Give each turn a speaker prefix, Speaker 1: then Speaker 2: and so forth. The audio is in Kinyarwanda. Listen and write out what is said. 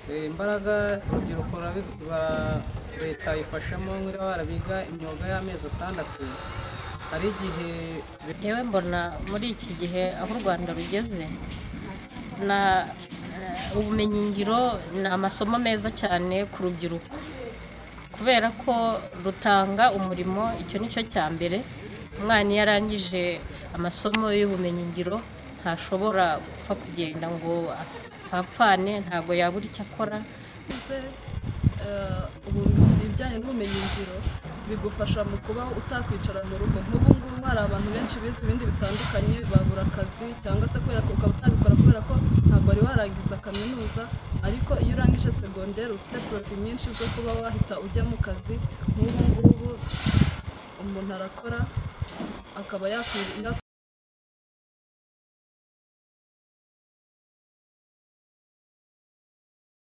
Speaker 1: Imbaraga urubyiruko leta ifashamo nk'abana biga imyuga y'amezi 6, hari igihe.
Speaker 2: Yewe, mbona muri iki gihe aho u Rwanda rugeze na ubumenyingiro ni amasomo meza cyane ku rubyiruko, kubera ko rutanga umurimo. Icyo ni cyo cya mbere. Umwana iyo arangije amasomo y'ubumenyingiro ntashobora gupfa kugenda ngo apfapfane, ntabwo yabura icyo akora.
Speaker 3: Ibijyanye n'ubumenyingiro bigufasha mu kuba utakwicara mu rugo. Nk'ubu ngubu hari abantu benshi bize ibindi bitandukanye babura akazi, cyangwa se kubera ko ukaba utabikora kubera ko ntabwo wari warangiza kaminuza. Ariko iyo urangije segonderi ufite profit nyinshi zo kuba wahita ujya mu kazi. Nk'ubu ngubu umuntu arakora akaba yakwira.